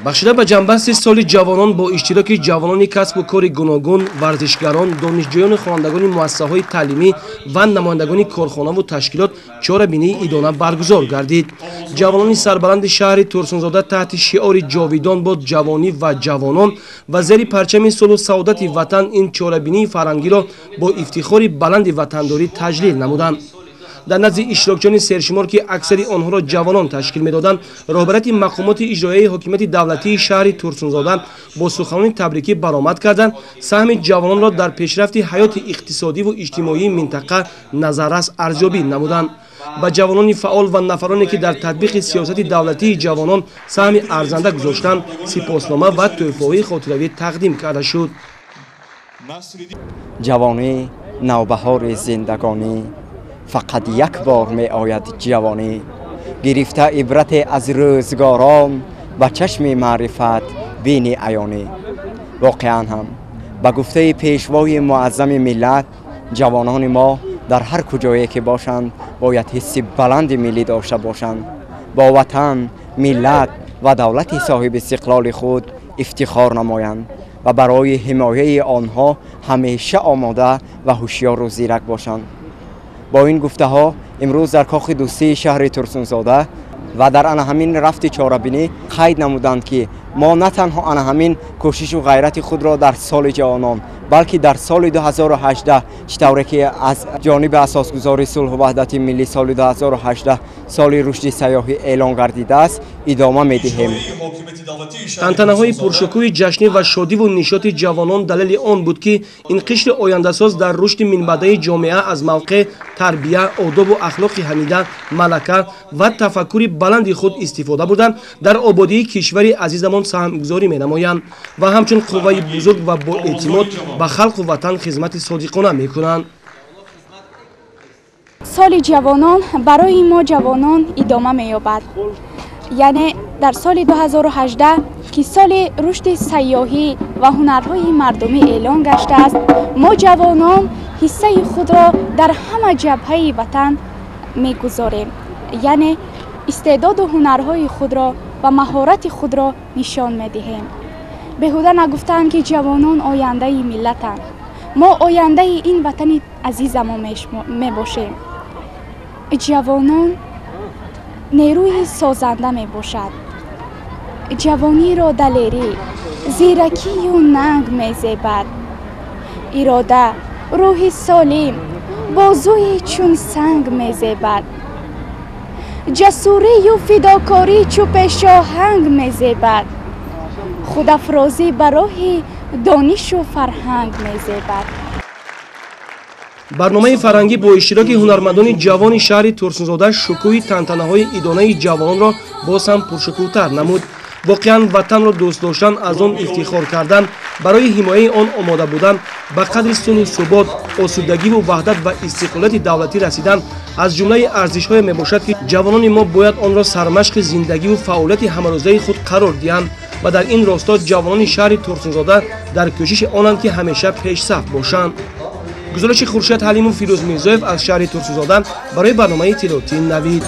Бахшида ба ҷамъбасти соли ҷавонон бо иштироки ҷавонони касбу кори гуногун, варзишгарон, донишҷӯёну хонандагони муассисаҳои таълимӣ ва намояндагони корхонаву ташкилот чорабинии идона баргузор гардид. Ҷавонони сарбаланди шаҳри Турсунзода таҳти шиори «Ҷовидон бод ҷавонӣ ва ҷавонон» ва зери парчами сулҳу саодати ватан ин чорабинии фарҳангиро бо ифтихори баланди ватандорӣ таҷлил намуданд. Дар назди иштирокчиёни сершумор, ки аксари онҳоро ҷавонон ташкил медоданд, роҳбарияти мақомоти иҷроияи ҳокимияти давлатии шаҳри Турсунзода бо суханони табрикӣ баромад карданд, саҳми ҷавононро дар пешрафти ҳаёти иқтисодиву иҷтимоии минтақа назаррас арзёбӣ намуданд. Ба ҷавонони фаъол ва нафароне, ки дар татбиқи сиёсати давлатии ҷавонон саҳми арзанда гузоштанд, сипоснома ва тӯҳфаҳои хотиравӣ тақдим карда шуд. Ҷавонӣ навбаҳори зиндагонӣ, фақат як бор меояд ҷавонӣ. Гирифта ибрате аз рӯзгорон, ба чашми маърифат бини аёнӣ. Воқеан ҳам, ба гуфтаи пешвои муаззами миллат, ҷавонони мо дар ҳар куҷое ки бошанд, бояд ҳисси баланди миллӣ дошта бошанд, бо ватан, миллат ва давлати соҳиби истиқлоли худ ифтихор намоянд ва барои ҳимояи онҳо ҳамеша омода ва ҳушёру зирак бошанд. Бо ин гуфтаҳо имрӯз дар кохи дӯстии шаҳри Турсунзода ва дар ана ҳамин рафти чорабинӣ қайд намуданд, ки мо на танҳо ана ҳамин кӯшишу ғайрати худро дар соли ҷавонон, балки дар соли 2018, чӣ тавре ки аз ҷониби асосгузори сулҳу ваҳдати миллӣ соли 2018 соли рушди сайёҳӣ эълон гардидааст, идома медиҳем. Тантанаҳои пуршукӯҳи ҷашнӣ ва шодиву нишоти ҷавонон далели он буд, ки ин қишри ояндасоз дар рушди минбаъдаи ҷомеа аз мавқеъ, тарбия, одобу ахлоқи ҳамида, малака ва тафаккури баланди худ истифода бурда, дар ободии кишвари азизамон саҳмгузорӣ менамоянд ва ҳамчун қувваи бузург ва боэътимод ба халқу ватан хизмати содиқона мекунанд. Соли ҷавонон барои мо ҷавонон идома меёбад, яъне дар соли 2018, ки соли рушди сайёҳӣ ва ҳунарҳои мардумӣ эълон гаштааст, мо ҷавонон ҳиссаи худро дар ҳама ҷабҳаи ватан мегузорем, яъне истеъдоду ҳунарҳои худро ва маҳорати худро нишон медиҳем. Беҳуда нагуфтаанд, ки ҷавонон ояндаи миллатанд. Мо ояндаи ин ватани азизамон мебошем. Ҷавонон нерӯи созанда мебошад. Ҷавониро далерӣ, зиракию нанг мезебад, ирода, рӯҳи солим, бозуи чун санг мезебад, ҷасурию фидокорӣ чу пешоҳанг мезебад, худафрозӣ ба роҳи донишу фарҳанг мезебад. Барномаи фарҳангӣ бо иштироки ҳунармандони ҷавони шаҳри Турсунзода шукӯҳи тантанаҳои идонаи ҷавононро боз ҳам пуршукӯҳтар намуд. Воқеан, ватанро дӯст доштан, аз он ифтихор кардан, барои ҳимояи он омода будан, ба қадри сулҳу субот, осудагиву ваҳдат ва истиқлолияти давлатӣ расидан аз ҷумлаи арзишҳое мебошад, ки ҷавонони мо бояд онро сармашқи зиндагиву фаъолияти ҳамарӯзаи худ қарор диҳанд. Ва дар ин росто ҷавонони шаҳри Турсунзода дар кӯшиши онанд, ки ҳамеша пешсаф бошанд. Гузориши Хуршед Ҳалимов, Фирӯз Мирзоев аз шаҳри Турсунзода барои барномаи иттилоотии «Навид».